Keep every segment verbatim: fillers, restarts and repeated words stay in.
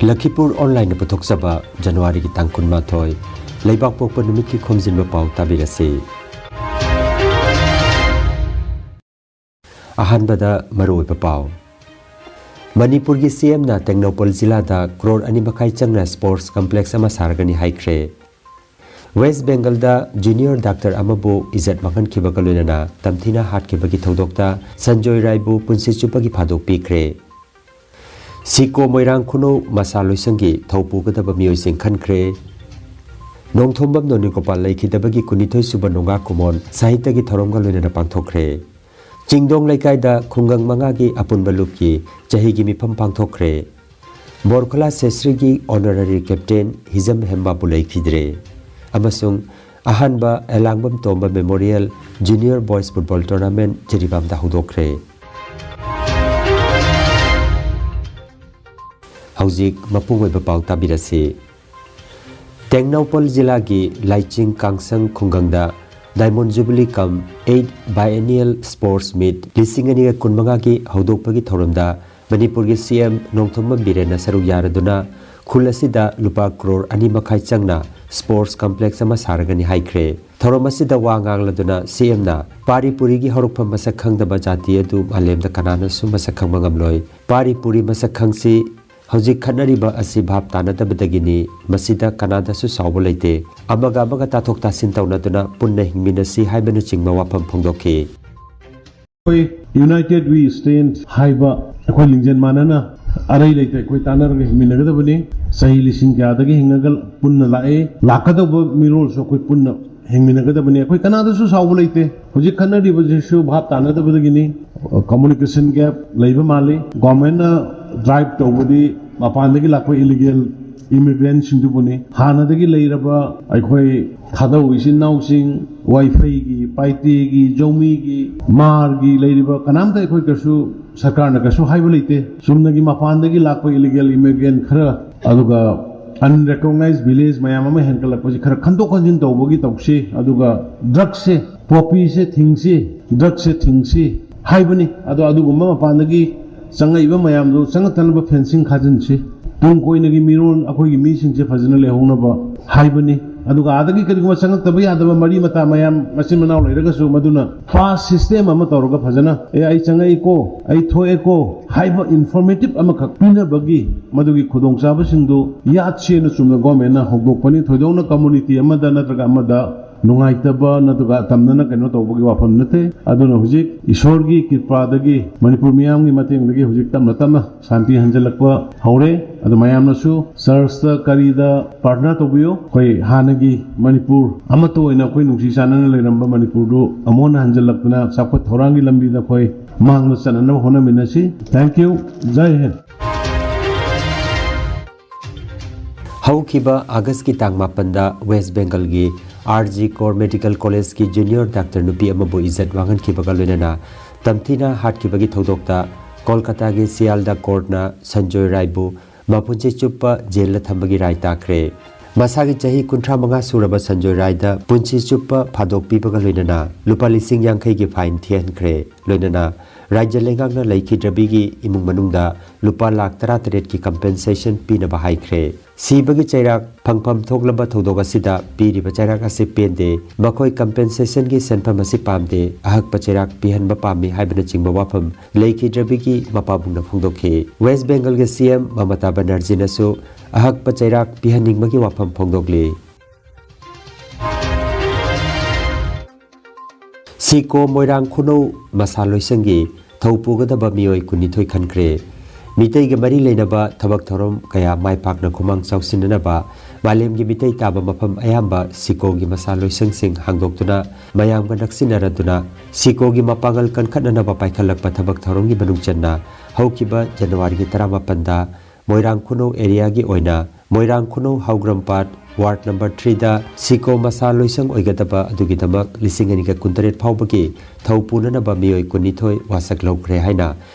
ꯂꯈꯤꯄꯨꯔ ꯑꯣꯟꯂꯥꯏꯟꯅ ꯄꯨꯊꯣꯛꯆꯕ ꯖꯅꯋꯥꯔꯤꯒꯤ ꯇꯥꯡ ꯀꯨꯟꯃꯥꯊꯣꯏ, ꯂꯩꯕꯥꯛꯄꯣꯛꯄ ꯅꯨꯃꯤꯠꯀꯤ ꯈꯣꯝꯖꯤꯟꯕ ꯄꯥꯎ ꯇꯥꯕꯤꯔꯁꯤ꯫ ꯑꯍꯥꯟꯕꯗ ꯃꯔꯨꯑꯣꯏꯕ ꯄꯥꯎ꯫ ꯃꯅꯤꯄꯨꯔꯒꯤ ꯁꯤ ꯑꯦꯝꯅ ꯇꯦꯡꯅꯧꯄꯜ ꯖꯤꯂꯥꯗ ꯀ꯭ꯔꯣꯔ ꯑꯅꯤ ꯃꯈꯥꯏ ꯆꯪꯅ ꯁ꯭ꯄꯣꯔꯠꯁ ꯀꯝꯄ꯭ꯂꯦꯛꯁ ꯑꯃ ꯁꯥꯔꯒꯅꯤ ꯍꯥꯏꯈ꯭ꯔꯦ꯫ ꯋꯦꯁ ꯕꯦꯡꯒꯜꯗ ꯖꯨꯅꯤꯌꯔ ꯗꯥꯛꯇꯔ ꯑꯃꯕꯨ ꯏꯖꯠ ꯃꯥꯡꯍꯟꯈꯤꯕꯒ ꯂꯣꯏꯅꯅ ꯇꯝꯊꯤꯅ ꯍꯥꯠꯈꯤꯕꯒꯤ ꯊꯧꯗꯣꯛꯇ ꯁꯟꯖꯣꯏ ꯔꯥꯏꯕꯨ ꯄꯨꯟꯁꯤ ꯆꯨꯞꯄꯒꯤ ꯐꯥꯗꯣꯛ ꯄꯤꯈ꯭ꯔꯦ꯫ ꯁꯤꯀꯣ ꯃꯣꯏꯔꯥꯡ ꯈꯨꯅꯧ ꯃꯁꯥ ꯂꯣꯏꯁꯪꯒꯤ ꯊꯧ ꯄꯨꯒꯗꯕ ꯃꯤꯑꯣꯏꯁꯤꯡ ꯈꯟꯈ꯭ꯔꯦ꯫ ꯅꯣꯡꯊꯣꯝꯕꯝ ꯅꯣꯅꯤꯒꯣꯄꯥꯜ ꯂꯩꯈꯤꯗꯕꯒꯤ ꯀꯨꯟꯅꯤꯊꯣꯏ ꯁꯨꯕ ꯅꯣꯡꯒꯥ ꯀꯨꯃꯣꯟ ꯁꯥꯍꯤꯇ꯭ꯌꯒꯤ ꯊꯧꯔꯝꯒ ꯂꯣꯏꯅꯅ ꯄꯥꯡꯊꯣꯛꯈ꯭ꯔꯦ꯫ ꯆꯤꯡꯗꯣꯡ ꯂꯩꯀꯥꯏꯗ ꯈꯨꯡꯒꯪ ꯃꯉꯥꯒꯤ ꯑꯄꯨꯟꯕ ꯂꯨꯞꯀꯤ ꯆꯍꯤꯒꯤ ꯃꯤꯐꯝ ꯄꯥꯡꯊꯣꯛꯈ꯭ꯔꯦ꯫ ꯕꯣꯔꯈꯂꯥ ꯁꯦꯁ꯭ꯔꯤꯒꯤ ꯑꯣꯅꯔꯔꯤ ꯀꯦꯞꯇꯦꯟ ꯍꯤꯖꯝ ꯍꯦꯝꯕꯥꯕꯨ ꯂꯩꯈꯤꯗ꯭ꯔꯦ꯫ ꯑꯃꯁꯨꯡ ꯑꯍꯥꯟꯕ Elangbam Tomba Memorial Junior Boys Football Tournament ꯖꯤꯔꯤꯕꯥꯝꯗ ꯍꯧꯗꯣꯛꯈ꯭ꯔꯦ꯫ ꯍꯧꯖꯤꯛ ꯃꯄꯨꯡ ꯑꯣꯏꯕ ꯄꯥꯎ ꯇꯥꯕꯤꯔꯁꯤ꯫ ꯇꯦꯡꯅꯧꯄꯜ ꯖꯤꯂꯥꯒꯤ ꯂꯥꯏꯆꯤꯡ ꯀꯥꯡꯁꯪ ꯈꯨꯡꯒꯪꯗ ꯗꯥꯏꯃꯣꯟ ꯖꯨꯕꯤꯂꯤ ꯀꯝ ꯑꯩꯠ ꯕꯥꯏꯑꯦꯅꯤꯌꯦꯜ ꯁ꯭ꯄꯣꯔꯠꯁ ꯃꯤꯠ ꯂꯤꯁꯤꯡ ꯑꯅꯤꯒ ꯀꯨꯟꯃꯉꯥꯒꯤ ꯍꯧꯗꯣꯛꯄꯒꯤ ꯊꯧꯔꯝꯗ ꯃꯅꯤꯄꯨꯔꯒꯤ ꯁꯤ ꯑꯦꯝ ꯅꯣꯡꯊꯣꯝꯕꯝ ꯕꯤꯔꯦꯟꯅ ꯁꯔꯨꯛ ꯌꯥꯔꯗꯨꯅ ꯈꯨꯜ ꯑꯁꯤꯗ ꯂꯨꯄꯥ ꯀ꯭ꯔꯣꯔ ꯑꯅꯤ ꯃꯈꯥꯏ ꯆꯪꯅ ꯁ꯭ꯄꯣꯔꯠꯁ ꯀꯝꯄ꯭ꯂꯦꯛꯁ ꯑꯃ ꯁꯥꯔꯒꯅꯤ ꯍꯥꯏꯈ꯭ꯔꯦ꯫ ꯊꯧꯔꯝ ꯑꯁꯤꯗ ꯋꯥ ꯉꯥꯡꯂꯗꯨꯅ ꯁꯤ ꯑꯦꯝꯅ ꯄꯥꯔꯤ ꯄꯨꯔꯤꯒꯤ ꯍꯧꯔꯛꯐꯝ ꯃꯁꯛ ꯈꯪꯗꯕ ꯖꯥꯇꯤ ꯑꯗꯨ ꯃꯥꯂꯦꯝꯗ ꯀꯅꯥꯅꯁꯨ ꯃꯁꯛ ꯈꯪꯕ ꯉꯝꯂꯣꯏ꯫ ꯄꯥꯔꯤ ꯄꯨꯔꯤ ꯃꯁꯛ ꯈꯪꯁꯤ, ꯍꯧꯖꯤꯛ ꯈꯠꯅꯔꯤꯕ ꯑꯁꯤ ꯚꯥꯞ ꯇꯥꯅꯗꯕꯗꯒꯤꯅꯤ꯫ ꯃꯁꯤꯗ ꯀꯅꯥꯗꯁꯨ ꯁꯥꯎꯕ ꯂꯩꯇꯦ꯫ ꯑꯃꯒ ꯑꯃꯒ ꯇꯥꯊꯣꯛ ꯇꯥꯁꯤꯟ ꯇꯧꯅꯗꯨꯅ ꯄꯨꯟꯅ ꯍꯤꯡꯃꯤꯟꯅꯁꯤ ꯍꯥꯏꯕꯅꯆꯤꯡꯕ ꯋꯥꯐꯝ ꯐꯣꯡꯗꯣꯛꯈꯤ꯫ ꯑꯩꯈꯣꯏ United We Stand ꯍꯥꯏꯕ ꯑꯩꯈꯣꯏ ꯂꯤꯡꯖꯦꯜ ꯃꯥꯟꯅꯅ ꯑꯔꯩ ꯂꯩꯇ ꯑꯩꯈꯣꯏ ꯇꯥꯟꯅꯔꯒ ꯍꯤꯡꯃꯤꯟꯅꯒꯗꯕꯅꯤ꯫ ꯆꯍꯤ ꯂꯤꯁꯤꯡ ꯀꯌꯥꯗꯒꯤ ꯍꯤꯡꯉꯒ ꯄꯨꯟꯅ ꯂꯥꯛꯑꯦ, ꯂꯥꯛꯀꯗꯧꯕ ꯃꯤꯔꯣꯜꯁꯨ ꯑꯩꯈꯣꯏ ꯄꯨꯟꯅ ꯍꯤꯡꯃꯤꯟꯅꯒꯗꯕꯅꯤ꯫ ꯑꯩꯈꯣꯏ ꯀꯅꯥꯗꯁꯨ ꯁꯥꯎꯕ ꯂꯩꯇꯦ꯫ ꯍꯧꯖꯤꯛ ꯈꯠꯅꯔꯤꯕꯁꯤꯁꯨ ꯚꯥꯞ ꯇꯥꯅꯗꯕꯗꯒꯤꯅꯤ꯫ ꯀꯝꯃꯨꯅꯤꯀꯦꯁꯟ ꯒꯦꯞ ꯂꯩꯕ ꯃꯥꯜꯂꯤ꯫ ꯒꯣꯔꯃꯦꯟꯅ ꯗ꯭ꯔꯥꯏꯚ ꯇꯧꯕꯗꯤ ꯃꯄꯥꯟꯗꯒꯤ ꯂꯥꯛꯄ ꯏꯂꯤꯒꯦꯜ ꯏꯃꯤꯒ꯭ꯔꯦꯟꯁꯤꯡꯗꯨꯕꯨꯅꯤ꯫ ꯍꯥꯟꯅꯗꯒꯤ ꯂꯩꯔꯕ ꯑꯩꯈꯣꯏ ꯊꯥꯗꯧ ꯏꯆꯤꯟ ꯏꯅꯥꯎꯁꯤꯡ, ꯋꯥꯏꯐꯩꯒꯤ, ꯄꯥꯏꯇꯦꯒꯤ, ꯖꯧꯃꯤꯒꯤ, ꯃꯥꯔꯒꯤ ꯂꯩꯔꯤꯕ ꯀꯅꯥꯝꯇ ꯑꯩꯈꯣꯏ ꯀꯩꯁꯨ ꯁꯔꯀꯥꯔꯅ ꯀꯩꯁꯨ ꯍꯥꯏꯕ ꯂꯩꯇꯦ꯫ ꯆꯨꯝꯅꯒꯤ ꯃꯄꯥꯟꯗꯒꯤ ꯂꯥꯛꯄ ꯏꯂꯤꯒꯦꯜ ꯏꯃꯤꯒ꯭ꯔꯦꯟ ꯈꯔ, ꯑꯗꯨꯒ ꯑꯟꯔꯦꯀꯣꯒꯅꯥꯏꯖ ꯚꯤꯂꯦꯖ ꯃꯌꯥꯝ ꯑꯃ ꯍꯦꯟꯒꯠꯂꯛꯄꯁꯤ ꯈꯔ ꯈꯟꯗꯣꯛ ꯈꯟꯖꯤꯟ ꯇꯧꯕꯒꯤ ꯇꯧꯁꯤ꯫ ꯑꯗꯨꯒ ꯗ꯭ꯔꯒꯁꯦ, ꯄꯣꯄꯤꯁꯦ ꯊꯤꯡꯁꯤ, ꯗ꯭ꯔꯒꯁꯦ ꯊꯤꯡꯁꯤ ꯍꯥꯏꯕꯅꯤ꯫ ꯑꯗꯣ ꯑꯗꯨꯒꯨꯝꯕ ꯃꯄꯥꯟꯗꯒꯤ ꯆꯪꯉꯛꯏꯕ ꯃꯌꯥꯝꯗꯨ ꯆꯪꯉꯛꯇꯅꯕ ꯐꯦꯟꯁꯤꯡ ꯈꯥꯖꯤꯟꯁꯤ꯫ ꯇꯨꯡ ꯀꯣꯏꯅꯒꯤ ꯃꯤꯔꯣꯟ ꯑꯩꯈꯣꯏꯒꯤ ꯃꯤꯁꯤꯡꯁꯦ ꯐꯖꯅ ꯂꯩꯍꯧꯅꯕ ꯍꯥꯏꯕꯅꯤ꯫ ꯑꯗꯨꯒ ꯑꯥꯗꯒꯤ ꯀꯔꯤꯒꯨꯝꯕ ꯆꯪꯉꯛꯇꯕ ꯌꯥꯗꯕ ꯃꯔꯤ ꯃꯇꯥ ꯃꯌꯥꯝ ꯃꯆꯤꯟ ꯃꯅꯥꯎ ꯂꯩꯔꯒꯁꯨ ꯃꯗꯨꯅ ꯄꯥꯁ ꯁꯤꯁꯇꯦꯝ ꯑꯃ ꯇꯧꯔꯒ ꯐꯖꯅ "ꯑꯦ, ꯑꯩ ꯆꯪꯉꯛꯏꯀꯣ, ꯑꯩ ꯊꯣꯛꯑꯦꯀꯣ" ꯍꯥꯏꯕ ꯏꯟꯐꯣꯔꯃꯦꯇꯤꯞ ꯑꯃꯈꯛ ꯄꯤꯅꯕꯒꯤ ꯃꯗꯨꯒꯤ ꯈꯨꯗꯣꯡꯆꯥꯕꯁꯤꯡꯗꯨ ꯌꯥꯠꯁꯦꯅ ꯆꯨꯝꯅ ꯒꯣꯔꯃꯦꯟꯅ ꯍꯧꯗꯣꯛꯄꯅꯤ꯫ ꯊꯣꯏꯗꯣꯛꯅ ꯀꯝꯃꯨꯅꯤꯇꯤ ꯑꯃꯗ ꯅꯠꯇ꯭ꯔꯒ ꯑꯃꯗ ꯅꯨꯡꯉꯥꯏꯇꯕ ꯅꯠꯇ꯭ꯔꯒ ꯑꯇꯝꯅꯅ ꯀꯩꯅꯣ ꯇꯧꯕꯒꯤ ꯋꯥꯐꯝ ꯅꯠꯇꯦ꯫ ꯑꯗꯨꯅ ꯍꯧꯖꯤꯛ ꯏꯁꯣꯔꯒꯤ ꯀ꯭ꯔꯤꯄꯥꯗꯒꯤ ꯃꯅꯤꯄꯨꯔ ꯃꯤꯌꯥꯝꯒꯤ ꯃꯇꯦꯡꯗꯒꯤ ꯍꯧꯖꯤꯛ ꯇꯞꯅ ꯇꯞꯅ ꯁꯥꯟꯇꯤ ꯍꯟꯖꯤꯜꯂꯛꯄ ꯍꯧꯔꯦ꯫ ꯑꯗꯨ ꯃꯌꯥꯝꯅꯁꯨ ꯆꯔꯆꯇ ꯀꯔꯤꯗ ꯄ꯭ꯔꯥꯔꯊꯅꯥ ꯇꯧꯕꯤꯌꯨ꯫ ꯑꯩꯈꯣꯏ ꯍꯥꯟꯅꯒꯤ ꯃꯅꯤꯄꯨꯔ ꯑꯃꯠꯇ ꯑꯣꯏꯅ ꯑꯩꯈꯣꯏ ꯅꯨꯡꯁꯤ ꯆꯥꯟꯅꯅ ꯂꯩꯔꯝꯕ ꯃꯅꯤꯄꯨꯔꯗꯨ ꯑꯃꯨꯛ ꯍꯟꯅ ꯍꯟꯖꯤꯜꯂꯛꯇꯅ ꯆꯥꯎꯈꯠ ꯊꯧꯔꯥꯡꯒꯤ ꯂꯝꯕꯤꯗ ꯑꯩꯈꯣꯏ ꯃꯥꯡꯗ ꯆꯠꯅꯅꯕ ꯍꯣꯠꯅꯃꯤꯟꯅꯁꯤ꯫ Thank you꯫ ꯖꯥꯏ ꯍꯤꯟꯗ꯫ ꯍꯧꯈꯤꯕ ꯑꯥꯒꯁꯀꯤ ꯇꯥꯡ ꯃꯥꯄꯟꯗ ꯋꯦꯁ ꯕꯦꯡꯒꯜꯒꯤ ꯑꯥꯔ ꯖꯤ ꯀꯣꯔ ꯃꯦꯗꯤꯀꯦꯜ ꯀꯣꯂꯦꯖꯀꯤ ꯖꯨꯅꯤꯌꯔ ꯗꯥꯛꯇꯔ ꯅꯨꯄꯤ ꯑꯃꯕꯨ ꯏꯖꯠ ꯃꯥꯡꯍꯟꯈꯤꯕꯒ ꯂꯣꯏꯅꯅ ꯇꯝꯊꯤꯅ ꯍꯥꯠꯈꯤꯕꯒꯤ ꯊꯧꯗꯣꯛꯇ ꯀꯣꯜꯀꯇꯥꯒꯤ ꯁꯤꯌꯥꯜꯗꯥ ꯀꯣꯔꯠꯅ ꯁꯟꯖꯣꯏ ꯔꯥꯏꯕꯨ ꯃꯄꯨꯟꯁꯤ ꯆꯨꯞꯄ ꯖꯦꯜꯗ ꯊꯝꯕꯒꯤ ꯔꯥꯏ ꯇꯥꯈ꯭ꯔꯦ꯫ ꯃꯁꯥꯒꯤ ꯆꯍꯤ ꯀꯨꯟꯊ꯭ꯔꯥ ꯃꯉꯥ ꯁꯨꯔꯕ ꯁꯟꯖꯣꯏ ꯔꯥꯏꯗ ꯄꯨꯟꯁꯤ ꯆꯨꯞꯄ ꯐꯥꯗꯣꯛ ꯄꯤꯕꯒ ꯂꯣꯏꯅꯅ ꯂꯨꯄꯥ ꯂꯤꯁꯤꯡ ꯌꯥꯡꯈꯩꯒꯤ ꯐꯥꯏꯟ ꯊꯤꯍꯟꯈ꯭ꯔꯦ꯫ ꯂꯣꯏꯅꯅ ꯔꯥꯖ꯭ꯌ ꯂꯩꯉꯥꯛꯅ ꯂꯩꯈꯤꯗ꯭ꯔꯕꯤꯒꯤ ꯏꯃꯨꯡ ꯃꯅꯨꯡꯗ ꯂꯨꯄꯥ ꯂꯥꯈ ꯇꯔꯥꯇꯔꯦꯠꯀꯤ ꯀꯝꯄꯦꯟꯁꯦꯁꯟ ꯄꯤꯅꯕ ꯍꯥꯏꯈ꯭ꯔꯦ꯫ ꯁꯤꯕꯒꯤ ꯆꯩꯔꯥꯛ ꯐꯪꯐꯝ ꯊꯣꯛꯂꯕ ꯊꯧꯗꯣꯛ ꯑꯁꯤꯗ ꯄꯤꯔꯤꯕ ꯆꯩꯔꯥꯛ ꯑꯁꯤ ꯄꯦꯟꯗꯦ, ꯃꯈꯣꯏ ꯀꯝꯄꯦꯟꯁꯦꯁꯟꯒꯤ ꯁꯦꯟꯐꯝ ꯑꯁꯤ ꯄꯥꯝꯗꯦ, ꯑꯍꯛꯄ ꯆꯩꯔꯥꯛ ꯄꯤꯍꯟꯕ ꯄꯥꯝꯃꯤ ꯍꯥꯏꯕꯅꯆꯤꯡꯕ ꯋꯥꯐꯝ ꯂꯩꯈꯤꯗ꯭ꯔꯕꯤꯒꯤ ꯃꯄꯥꯕꯨꯡꯅ ꯐꯣꯡꯗꯣꯛꯈꯤ꯫ ꯋꯦꯁ ꯕꯦꯡꯒꯜꯒꯤ ꯁꯤ ꯑꯦꯝ ꯃꯃꯇꯥ ꯕꯅꯔꯖꯤꯅꯁꯨ ꯑꯍꯛꯄ ꯆꯩꯔꯥꯛ ꯄꯤꯍꯟꯅꯤꯡꯕꯒꯤ ꯋꯥꯐꯝ ꯐꯣꯡꯗꯣꯛꯂꯤ꯫ ꯁꯤꯀꯣ ꯃꯣꯏꯔꯥꯡ ꯈꯨꯅꯧ ꯃꯁꯥ ꯂꯣꯏꯁꯪꯒꯤ ꯊꯧ ꯄꯨꯒꯗꯕ ꯃꯤꯑꯣꯏ ꯀꯨꯟꯅꯤꯊꯣꯏ ꯈꯟꯈ꯭ꯔꯦ꯫ ꯃꯤꯇꯩꯒ ꯃꯔꯤ ꯂꯩꯅꯕ ꯊꯕꯛ ꯊꯧꯔꯝ ꯀꯌꯥ ꯃꯥꯏ ꯄꯥꯛꯅ ꯈꯨꯃꯥꯡ ꯆꯥꯎꯁꯤꯟꯅꯅꯕ ꯃꯥꯂꯦꯝꯒꯤ ꯃꯤꯇꯩ ꯇꯥꯕ ꯃꯐꯝ ꯑꯌꯥꯝꯕ ꯁꯤꯀꯣꯒꯤ ꯃꯁꯥ ꯂꯣꯏꯁꯪꯁꯤꯡ ꯍꯥꯡꯗꯣꯛꯇꯨꯅ ꯃꯌꯥꯝꯒ ꯅꯛꯁꯤꯟꯅꯔꯗꯨꯅ ꯁꯤꯀꯣꯒꯤ ꯃꯄꯥꯡꯒꯜ ꯀꯟꯈꯠꯅꯅꯕ ꯄꯥꯏꯈꯠꯂꯛꯄ ꯊꯕꯛ ꯊꯧꯔꯝꯒꯤ ꯃꯅꯨꯡ ꯆꯟꯅ ꯍꯧꯈꯤꯕ ꯖꯅꯋꯥꯔꯤꯒꯤ ꯇꯔꯥꯃꯥꯄꯟꯗ ꯃꯣꯏꯔꯥꯡ ꯈꯨꯅꯧ ꯑꯦꯔꯤꯌꯥꯒꯤ ꯑꯣꯏꯅ ꯃꯣꯏꯔꯥꯡ ꯈꯨꯅꯧ ꯍꯥꯎꯒ꯭ꯔꯝꯄꯥꯠ ꯋꯥꯔꯗ ꯅꯝꯕꯔ ꯊ꯭ꯔꯤꯗ ꯁꯤꯀꯣ ꯃꯁꯥ ꯂꯣꯏꯁꯪ ꯑꯣꯏꯒꯗꯕ ꯑꯗꯨꯒꯤꯗꯃꯛ ꯂꯤꯁꯤꯡ ꯑꯅꯤꯒ ꯀꯨꯟꯇꯔꯦꯠ ꯐꯥꯎꯕꯒꯤ ꯊꯧ ꯄꯨꯅꯅꯕ ꯃꯤꯑꯣꯏ ꯀꯨꯟꯅꯤꯊꯣꯏ ꯋꯥꯁꯛ ꯂꯧꯈ꯭ꯔꯦ ꯍꯥꯏꯅ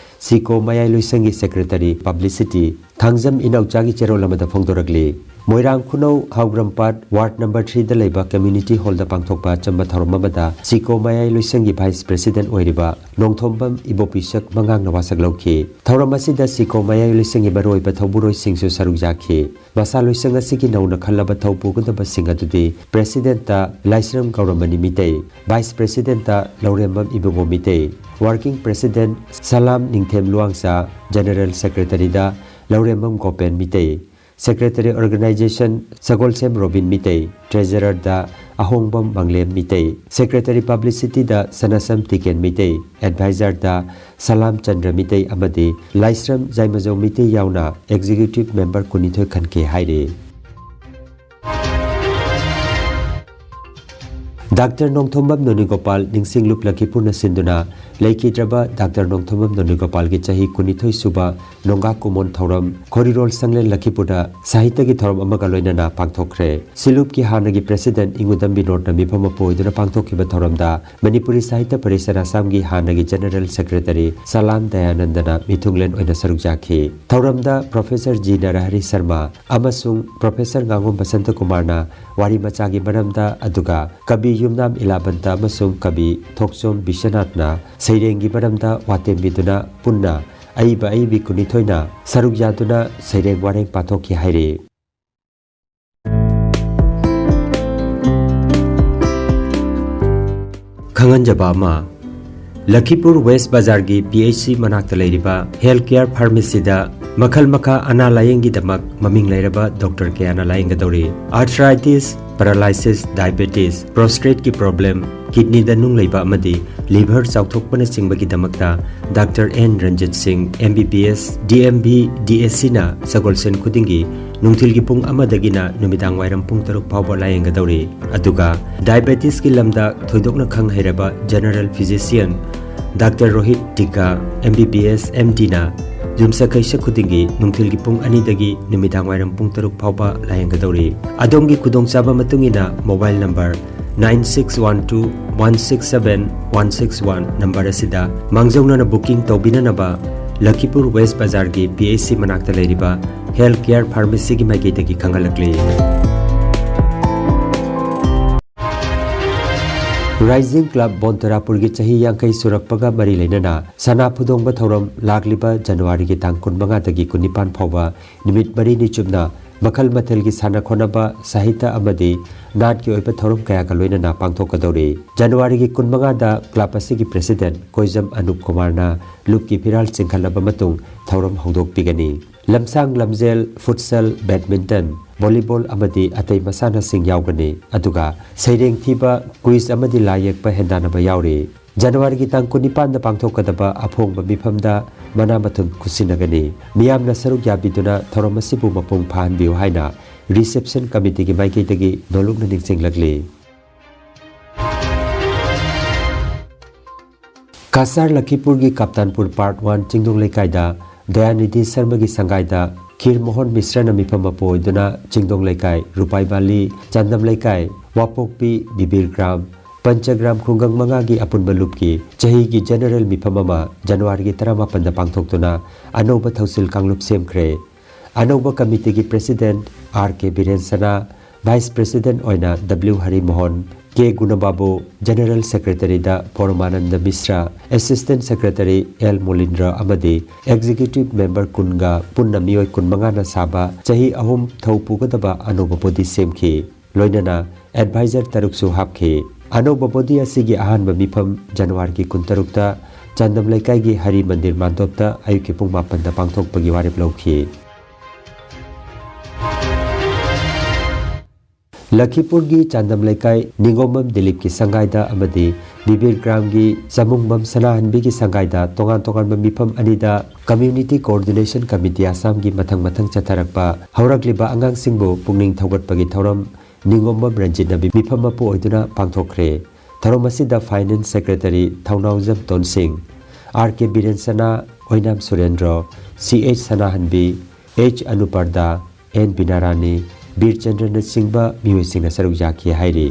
ꯁꯤꯀꯣ ꯃꯌꯥꯏ ꯂꯣꯏꯁꯪꯒꯤ ꯁꯦꯀ꯭ꯔꯦꯇꯔꯤ ꯄꯕ꯭ꯂꯤꯁꯤꯇꯤ ꯊꯥꯡꯖꯝ ꯏꯅꯥꯎꯆꯥꯒꯤ ꯆꯦꯔꯣꯜ ꯑꯃꯗ ꯐꯣꯡꯗꯣꯔꯛꯂꯤ꯫ ꯃꯣꯏꯔꯥꯡ ꯈꯨꯅꯧ ꯍꯥꯎꯒ꯭ꯔꯝꯄꯥꯠ ꯋꯥꯔꯗ ꯅꯝꯕꯔ ꯊ꯭ꯔꯤꯗ ꯂꯩꯕ ꯀꯝꯃ꯭ꯌꯨꯅꯤꯇꯤ ꯍꯣꯜꯗ ꯄꯥꯡꯊꯣꯛꯄ ꯑꯆꯝꯕ ꯊꯧꯔꯝ ꯑꯃꯗ ꯁꯤꯀꯣ ꯃꯌꯥꯏ ꯂꯣꯏꯁꯪꯒꯤ ꯚꯥꯏꯁ ꯄ꯭ꯔꯦꯁꯤꯗꯦꯟꯠ ꯑꯣꯏꯔꯤꯕ ꯅꯣꯡꯊꯣꯝꯕꯝ ꯏꯕꯣꯄꯤꯁꯛ ꯃꯉꯥꯡꯅ ꯋꯥꯁꯛ ꯂꯧꯈꯤ꯫ ꯊꯧꯔꯝ ꯑꯁꯤꯗ ꯁꯤꯀꯣ ꯃꯌꯥꯏ ꯂꯣꯏꯁꯪꯒꯤ ꯃꯔꯨꯑꯣꯏꯕ ꯊꯧꯕꯨꯔꯣꯏꯁꯤꯡꯁꯨ ꯁꯔꯨꯛ ꯌꯥꯈꯤ꯫ ꯃꯁꯥ ꯂꯣꯏꯁꯪ ꯑꯁꯤꯒꯤ ꯅꯧꯅ ꯈꯜꯂꯕ ꯊꯧ ꯄꯨꯒꯗꯕꯁꯤꯡ ꯑꯗꯨꯗꯤ ꯄ꯭ꯔꯦꯁꯤꯗꯦꯟꯠꯇ ꯂꯥꯏꯁ꯭ꯔꯝ ꯒꯧꯔꯃꯅꯤ ꯃꯤꯇꯩ, ꯚꯥꯏꯁ ꯄ꯭ꯔꯦꯁꯤꯗꯦꯟꯠꯇ Lourembam Ibungo Meitei, working president Salam Ningthem Luwangcha, general ꯁꯦꯀ꯭ꯔꯦꯇꯔꯤꯗ ꯂꯧꯔꯦꯝꯕꯝ ꯒꯣꯄꯦꯟ ꯃꯤꯇꯩ, ꯁꯦꯀ꯭ꯔꯦꯇꯔꯤ ꯑꯣꯔꯒꯅꯥꯏꯖꯦꯁꯟ ꯁꯒꯣꯜꯁꯦꯝ ꯔꯣꯕꯤꯟ ꯃꯤꯇꯩ, ꯇ꯭ꯔꯦꯖꯔꯔꯗ ꯑꯍꯣꯡꯕꯝ ꯃꯪꯂꯦꯝ ꯃꯤꯇꯩ, ꯁꯦꯀ꯭ꯔꯦꯇꯔꯤ ꯄꯕ꯭ꯂꯤꯁꯤꯇꯤꯗ ꯁꯅꯥꯁꯝ ꯇꯤꯀꯦꯟ ꯃꯤꯇꯩ, ꯑꯦꯗꯚꯥꯏꯖꯔꯗ ꯁꯂꯥꯝ ꯆꯟꯗ꯭ꯔ ꯃꯤꯇꯩ ꯑꯃꯗꯤ ꯂꯥꯏꯁ꯭ꯔꯝ ꯖꯥꯏꯃꯖꯧ ꯃꯤꯇꯩ ꯌꯥꯎꯅ ꯑꯦꯛꯖꯤꯀ꯭ꯌꯨꯇꯤꯚ ꯃꯦꯝꯕꯔ ꯀꯨꯟꯅꯤꯊꯣꯏ ꯈꯟꯈꯤ ꯍꯥꯏꯔꯤ꯫ ꯗꯥꯛꯇꯔ ꯅꯣꯡꯊꯣꯝꯕꯝ ꯅꯣꯅꯤꯒꯣꯄꯥꯜ ꯅꯤꯡꯁꯤꯡꯂꯨꯞ ꯂꯛꯈꯤꯄꯨꯔꯅ ꯁꯤꯟꯗꯨꯅ ꯂꯩꯈꯤꯗ꯭ꯔꯕ ꯗꯥꯛꯇꯔ ꯅꯣꯡꯊꯣꯝꯕꯝ ꯅꯣꯅꯤꯒꯣꯄꯥꯜꯒꯤ ꯆꯍꯤ ꯀꯨꯟꯅꯤꯊꯣꯏ ꯁꯨꯕ ꯅꯣꯡꯒꯥ ꯀꯨꯃꯣꯟ ꯊꯧꯔꯝ ꯈꯣꯔꯤꯔꯣꯜ ꯁꯪꯂꯦꯟ ꯂꯛꯈꯤꯄꯨꯔꯗ ꯁꯥꯍꯤꯇ꯭ꯌꯒꯤ ꯊꯧꯔꯝ ꯑꯃꯒ ꯂꯣꯏꯅꯅ ꯄꯥꯡꯊꯣꯛꯈ꯭ꯔꯦ꯫ ꯁꯤꯂꯨꯞꯀꯤ ꯍꯥꯟꯅꯒꯤ ꯄ꯭ꯔꯦꯁꯤꯗꯦꯟꯠ ꯏꯉꯨꯗꯝ ꯕꯤꯅꯣꯗꯅ ꯃꯤꯐꯝ ꯑꯃ ꯄꯨ ꯑꯣꯏꯗꯨꯅ ꯄꯥꯡꯊꯣꯛꯈꯤꯕ ꯊꯧꯔꯝꯗ ꯃꯅꯤꯄꯨꯔꯤ ꯁꯥꯍꯤꯇ꯭ꯌ ꯄꯔꯤꯁꯠ ꯑꯁꯥꯝꯒꯤ ꯍꯥꯟꯅꯒꯤ ꯖꯦꯅꯔꯦꯜ ꯁꯦꯀ꯭ꯔꯦꯇꯔꯤ ꯁꯂꯥꯝ ꯗꯌꯥꯅꯟꯗꯅ ꯃꯤꯊꯨꯡꯂꯦꯟ ꯑꯣꯏꯅ ꯁꯔꯨꯛ ꯌꯥꯈꯤ꯫ ꯊꯧꯔꯝꯗ ꯄ꯭ꯔꯣꯐꯦꯁꯔ ꯖꯤ ꯅꯔꯍꯔꯤ ꯁꯔꯃ ꯑꯃꯁꯨꯡ ꯄ꯭ꯔꯣꯐꯦꯁꯔ ꯉꯥꯉꯣꯝ ꯕꯁꯟꯇ ꯀꯨꯃꯥꯔꯅ ꯋꯥꯔꯤ ꯃꯆꯥꯒꯤ ꯃꯔꯝꯗ, ꯑꯗꯨꯒ ꯀꯕꯤ ꯌꯨꯝꯅꯥꯝ ꯏꯂꯥꯕꯟꯇ ꯑꯃꯁꯨꯡ ꯀꯕꯤ ꯊꯣꯛꯆꯣꯝ ꯕꯤꯁ꯭ꯋꯅꯥꯊꯅ ꯁꯩꯔꯦꯡꯒꯤ ꯃꯔꯝꯗ ꯋꯥꯇꯦꯝꯕꯤꯗꯨꯅ ꯄꯨꯟꯅ ꯑꯏꯕ ꯑꯏꯕꯤ ꯀꯨꯟꯅꯤꯊꯣꯏꯅ ꯁꯔꯨꯛ ꯌꯥꯗꯨꯅ ꯁꯩꯔꯦꯡ ꯋꯥꯔꯦꯡ ꯄꯥꯊꯣꯛꯈꯤ ꯍꯥꯏꯔꯤ꯫ ꯈꯪꯍꯟꯖꯕ ꯑꯃ, ꯂꯈꯤꯄꯨꯔ ꯋꯦꯁ꯭ꯠ ꯕꯖꯥꯔꯒꯤ ꯄꯤ ꯑꯩꯆ ꯁꯤ ꯃꯅꯥꯛꯇ ꯂꯩꯔꯤꯕ ꯍꯦꯜꯊ ꯀꯦꯌꯔ ꯐꯥꯔꯃꯥꯁꯤꯗ ꯃꯈꯜ ꯃꯈꯥ ꯑꯅꯥ ꯂꯥꯌꯦꯡꯒꯤꯗꯃꯛ ꯃꯃꯤꯡ ꯂꯩꯔꯕ ꯗꯣꯛꯇꯔ ꯀꯌꯥꯅ ꯂꯥꯌꯦꯡꯒꯗꯧꯔꯤ꯫ ꯑꯥꯔꯊ꯭ꯔꯥꯏꯇꯤꯁ, ꯄꯦꯔꯥꯂꯥꯏꯁꯤꯁ, ꯗꯥꯏꯕꯦꯇꯤꯁ, ꯄ꯭ꯔꯣꯁꯇ꯭ꯔꯦꯠꯀꯤ ꯄ꯭ꯔꯣꯕ꯭ꯂꯦꯝ, ꯀꯤꯗꯅꯤꯗ ꯅꯨꯡ ꯂꯩꯕ ꯑꯃꯗꯤ ꯂꯤꯚꯔ ꯆꯥꯎꯊꯣꯛꯄꯅꯆꯤꯡꯕꯒꯤꯗꯃꯛꯇ doctor N Ranjit Singh, M B B S, D M V, D S ꯁꯤꯅ ꯁꯒꯣꯜꯁꯦꯟ ꯈꯨꯗꯤꯡꯒꯤ ꯅꯨꯡꯊꯤꯜꯒꯤ ꯄꯨꯡ ꯑꯃꯗꯒꯤꯅ ꯅꯨꯃꯤꯗꯥꯡ ꯋꯥꯏꯔꯝ ꯄꯨꯡ ꯇꯔꯨꯛ ꯐꯥꯎꯕ ꯂꯥꯌꯦꯡꯒꯗꯧꯔꯤ꯫ ꯑꯗꯨꯒ ꯗꯥꯏꯕꯦꯇꯤꯁꯀꯤ ꯂꯝꯗ ꯊꯣꯏꯗꯣꯛꯅ ꯈꯪ ꯍꯩꯔꯕ ꯖꯦꯅꯔꯦꯜ ꯐꯤꯖꯤꯁꯤꯌꯟ ꯗꯥꯛꯇꯔ ꯔꯣꯍꯤꯠ ꯇꯤꯀꯥ, ꯑꯦꯝ ꯕꯤ ꯕꯤ ꯑꯦꯁ, ꯑꯦꯝ ꯗꯤꯅ ꯌꯨꯝꯁꯀꯩꯁ ꯈꯨꯗꯤꯡꯒꯤ ꯅꯨꯡꯊꯤꯜꯒꯤ ꯄꯨꯡ ꯑꯅꯤꯗꯒꯤ ꯅꯨꯃꯤꯗꯥꯡ ꯋꯥꯏꯔꯝ ꯄꯨꯡ ꯇꯔꯨꯛ ꯐꯥꯎꯕ ꯂꯥꯌꯦꯡꯒꯗꯧꯔꯤ꯫ ꯑꯗꯣꯝꯒꯤ ꯈꯨꯗꯣꯡꯆꯥꯕ ꯃꯇꯨꯡ ꯏꯟꯅ mobile number nine six one two one six seven one six one number ꯑꯁꯤꯗ ꯃꯥꯡꯖꯧꯅꯅ ꯕꯨꯀꯤꯡ ꯇꯧꯕꯤꯅꯅꯕ ꯂꯈꯤꯄꯨꯔ ꯋꯦꯁ ꯕꯖꯥꯔꯒꯤ ꯄꯤ ꯑꯩꯆ ꯁꯤ ꯃꯅꯥꯛꯇ ꯂꯩꯔꯤꯕ ꯍꯦꯜꯊ ꯀꯦꯌꯔ ꯐꯥꯔꯃꯥꯁꯤꯒꯤ ꯃꯥꯏꯀꯩꯗꯒꯤ ꯈꯪꯍꯜꯂꯛꯂꯤ꯫ ꯔꯥꯏꯖꯤꯡ ꯀ꯭ꯂꯕ ꯕꯣꯟꯇꯔꯥꯄꯨꯔꯒꯤ ꯆꯍꯤ ꯌꯥꯡꯈꯩ ꯁꯨꯔꯛꯄꯒ ꯃꯔꯤ ꯂꯩꯅꯅ ꯁꯅꯥ ꯐꯨꯗꯣꯡꯕ ꯊꯧꯔꯝ ꯂꯥꯛꯂꯤꯕ ꯖꯅꯋꯥꯔꯤꯒꯤ ꯇꯥꯡ ꯀꯨꯟꯃꯉꯥꯗꯒꯤ ꯀꯨꯟꯅꯤꯄꯥꯟ ꯐꯥꯎꯕ ꯅꯨꯃꯤꯠ ꯃꯔꯤꯅꯤ ꯆꯨꯞꯅ ꯃꯈꯜ ꯃꯊꯦꯜꯒꯤ ꯁꯥꯟꯅ ꯈꯣꯠꯅꯕ, ꯁꯥꯍꯤꯇ꯭ꯌ ꯑꯃꯗꯤ ꯅꯥꯠꯀꯤ ꯑꯣꯏꯕ ꯊꯧꯔꯝ ꯀꯌꯥꯒ ꯂꯣꯏꯅꯅ ꯄꯥꯡꯊꯣꯛꯀꯗꯧꯔꯤ꯫ ꯖꯅꯋꯥꯔꯤꯒꯤ ꯀꯨꯟꯃꯉꯥꯗ ꯀ꯭ꯂꯕ ꯑꯁꯤꯒꯤ ꯄ꯭ꯔꯦꯁꯤꯗꯦꯟꯠ ꯀꯣꯏꯖꯝ ꯑꯅꯨꯞ ꯀꯨꯃꯥꯔꯅ ꯂꯨꯞꯀꯤ ꯐꯤꯔꯥꯜ ꯆꯤꯡꯈꯠꯂꯕ ꯃꯇꯨꯡ ꯊꯧꯔꯝ ꯍꯧꯗꯣꯛꯄꯤꯒꯅꯤ꯫ ꯂꯝꯁꯥꯡ ꯂꯝꯖꯦꯜ, ꯐꯨꯠꯁꯜ, ꯕꯦꯗꯃꯤꯟꯇꯟ, ꯚꯣꯂꯤꯕꯣꯜ ꯑꯃꯗꯤ ꯑꯇꯩ ꯃꯁꯥꯟꯅꯁꯤꯡ ꯌꯥꯎꯒꯅꯤ꯫ ꯑꯗꯨꯒ ꯁꯩꯔꯦꯡ ꯊꯤꯕ, ꯀ꯭ꯋꯤꯖ ꯑꯃꯗꯤ ꯂꯥꯏ ꯌꯦꯛꯄ ꯍꯦꯟꯗꯥꯟꯅꯕ ꯌꯥꯎꯔꯤ꯫ ꯖꯅꯋꯥꯔꯤꯒꯤ ꯇꯥꯡ ꯀꯨꯟꯅꯤꯄꯥꯟꯗ ꯄꯥꯡꯊꯣꯛꯀꯗꯕ ꯑꯐꯣꯡꯕ ꯃꯤꯐꯝꯗ ꯃꯅꯥ ꯃꯊꯨꯝ ꯈꯨꯠꯁꯤꯟꯅꯒꯅꯤ꯫ ꯃꯤꯌꯥꯝꯅ ꯁꯔꯨꯛ ꯌꯥꯕꯤꯗꯨꯅ ꯊꯧꯔꯝ ꯑꯁꯤꯕꯨ ꯃꯄꯨꯡ ꯐꯥꯍꯟꯕꯤꯌꯨ ꯍꯥꯏꯅ ꯔꯤꯁꯦꯞꯁꯟ ꯀꯃꯤꯇꯤꯒꯤ ꯃꯥꯏꯀꯩꯗꯒꯤ ꯅꯣꯜꯂꯨꯛꯅ ꯅꯤꯡꯁꯤꯡꯂꯛꯂꯤ꯫ ꯀꯁꯥꯔ ꯂꯈꯤꯄꯨꯔꯒꯤ ꯀꯞꯇꯥꯟꯄꯨꯔ ꯄꯥꯔꯠ ꯋꯥꯟ ꯆꯤꯡꯗꯣꯡ ꯂꯩꯀꯥꯏꯗ ꯗꯌꯥꯅꯤꯙꯤ ꯁꯔꯃꯒꯤ ꯁꯪꯒꯥꯏꯗ ꯈꯤꯔ ꯃꯣꯍꯟ ꯃꯤꯁ꯭ꯔꯅ ꯃꯤꯐꯝ ꯃꯄꯨ ꯑꯣꯏꯗꯨꯅ ꯆꯤꯡꯗꯣꯡ ꯂꯩꯀꯥꯏ, ꯔꯨꯄꯥꯏ ꯚꯦꯂꯤ, ꯆꯥꯟꯗꯝ ꯂꯩꯀꯥꯏ, ꯋꯥꯄꯣꯛꯄꯤ, ꯕꯤꯕꯤꯔ ꯒ꯭ꯔꯥꯝ, ꯄꯟꯆꯒ꯭ꯔꯥꯝ ꯈꯨꯡꯒꯪ ꯃꯉꯥꯒꯤ ꯑꯄꯨꯟꯕ ꯂꯨꯞꯀꯤ ꯆꯍꯤꯒꯤ ꯖꯦꯅꯔꯦꯜ ꯃꯤꯐꯝ ꯑꯃ ꯖꯅꯋꯥꯔꯤꯒꯤ ꯇꯔꯥꯃꯥꯄꯟꯗ ꯄꯥꯡꯊꯣꯛꯇꯨꯅ ꯑꯅꯧꯕ ꯊꯧꯁꯤꯜ ꯀꯥꯡꯂꯨꯞ ꯁꯦꯝꯈ꯭ꯔꯦ꯫ ꯑꯅꯧꯕ ꯀꯃꯤꯇꯤꯒꯤ ꯄ꯭ꯔꯦꯁꯤꯗꯦꯟꯠ ꯑꯥꯔ ꯀꯦ ꯕꯤꯔꯦꯟ ꯁꯅꯥ, ꯚꯥꯏꯁ ꯄ꯭ꯔꯦꯁꯤꯗꯦꯟꯠ ꯑꯣꯏꯅ ꯗꯕ꯭ꯂꯤꯎ ꯍꯔꯤ ꯃꯣꯍꯟ, ꯀꯦ ꯒꯨꯅꯕꯥꯕꯨ, ꯖꯦꯅꯔꯦꯜ ꯁꯦꯀ꯭ꯔꯦꯇꯔꯤꯗ ꯄꯣꯔꯣꯃꯥꯅꯟꯗ ꯃꯤꯁ꯭ꯔ, ꯑꯦꯁꯤꯁꯇꯦꯟꯠ ꯁꯦꯀ꯭ꯔꯦꯇꯔꯤ ꯑꯦꯜ ꯃꯣꯂꯤꯟꯗ꯭ꯔ ꯑꯃꯗꯤ ꯑꯦꯛꯖꯤꯀ꯭ꯌꯨꯇꯤꯚ ꯃꯦꯝꯕꯔ ꯀꯨꯟꯒ ꯄꯨꯟꯅ ꯃꯤꯑꯣꯏ ꯀꯨꯟꯃꯉꯥꯅ ꯁꯥꯕ ꯆꯍꯤ ꯑꯍꯨꯝ ꯊꯧ ꯄꯨꯒꯗꯕ ꯑꯅꯧꯕ ꯕꯣꯗꯤ ꯁꯦꯝꯈꯤ꯫ ꯂꯣꯏꯅꯅ ꯑꯦꯗꯚꯥꯏꯖꯔ ꯇꯔꯨꯛꯁꯨ ꯍꯥꯞꯈꯤ꯫ ꯑꯅꯧꯕ ꯕꯣꯗꯤ ꯑꯁꯤꯒꯤ ꯑꯍꯥꯟꯕ ꯃꯤꯐꯝ ꯖꯅꯋꯥꯔꯤꯒꯤ ꯀꯨꯟꯇꯔꯨꯛꯇ ꯆꯥꯟꯗꯝ ꯂꯩꯀꯥꯏꯒꯤ ꯍꯔꯤ ꯃꯟꯗꯤꯔ ꯃꯥꯟꯗꯣꯞꯇ ꯑꯌꯨꯛꯀꯤ ꯄꯨꯡ ꯃꯥꯄꯟꯗ ꯄꯥꯡꯊꯣꯛꯄꯒꯤ ꯋꯥꯔꯦꯞ ꯂꯧꯈꯤ꯫ ꯂꯈꯤꯄꯨꯔꯒꯤ ꯆꯥꯟꯗꯝ ꯂꯩꯀꯥꯏ ꯅꯤꯉꯣꯝꯕꯝ ꯗꯤꯂꯤꯞꯀꯤ ꯁꯪꯒꯥꯏꯗ ꯑꯃꯗꯤ ꯕꯤꯕꯤꯔ ꯒ꯭ꯔꯥꯝꯒꯤ ꯆꯃꯨꯡꯕꯝ ꯁꯅꯥꯍꯟꯕꯤꯒꯤ ꯁꯪꯒꯥꯏꯗ ꯇꯣꯉꯥꯟ ꯇꯣꯉꯥꯟꯕ ꯃꯤꯐꯝ ꯑꯅꯤꯗ ꯀꯝꯃ꯭ꯌꯨꯅꯤꯇꯤ ꯀꯣꯑꯣꯔꯗꯤꯅꯦꯁꯟ ꯀꯃꯤꯇꯤ ꯑꯁꯥꯝꯒꯤ ꯃꯊꯪ ꯃꯊꯪ ꯆꯠꯊꯔꯛꯄ ꯍꯧꯔꯛꯂꯤꯕ ꯑꯉꯥꯡꯁꯤꯡꯕꯨ ꯄꯨꯛꯅꯤꯡ ꯊꯧꯒꯠꯄꯒꯤ ꯊꯧꯔꯝ ꯅꯤꯉꯣꯝꯕꯝ ꯔꯟꯖꯤꯠꯅ ꯃꯤꯐꯝ ꯃꯄꯨ ꯑꯣꯏꯗꯨꯅ ꯄꯥꯡꯊꯣꯛꯈ꯭ꯔꯦ꯫ ꯊꯧꯔꯝ ꯑꯁꯤꯗ ꯐꯥꯏꯅꯥꯟꯁ ꯁꯦꯀ꯭ꯔꯦꯇꯔꯤ ꯊꯧꯅꯥꯎꯖꯝ ꯇꯣꯟꯁꯤꯡ, ꯑꯥꯔ ꯀꯦ ꯕꯤꯔꯦꯟ ꯁꯅꯥ, ꯑꯣꯏꯅꯥꯝ ꯁꯨꯔꯦꯟꯗ꯭ꯔꯣ, ꯁꯤ ꯑꯩꯆ ꯁꯅꯥꯍꯟꯕꯤ, ꯑꯩꯆ ꯑꯅꯨꯄꯔꯗꯥ, ꯑꯦꯟ ꯕꯤꯅꯥꯔꯥꯅꯤ, ꯕꯤꯔꯆꯟꯗ꯭ꯔꯅꯆꯤꯡꯕ ꯃꯤꯑꯣꯏꯁꯤꯡꯅ ꯁꯔꯨꯛ ꯌꯥꯈꯤ ꯍꯥꯏꯔꯤ꯫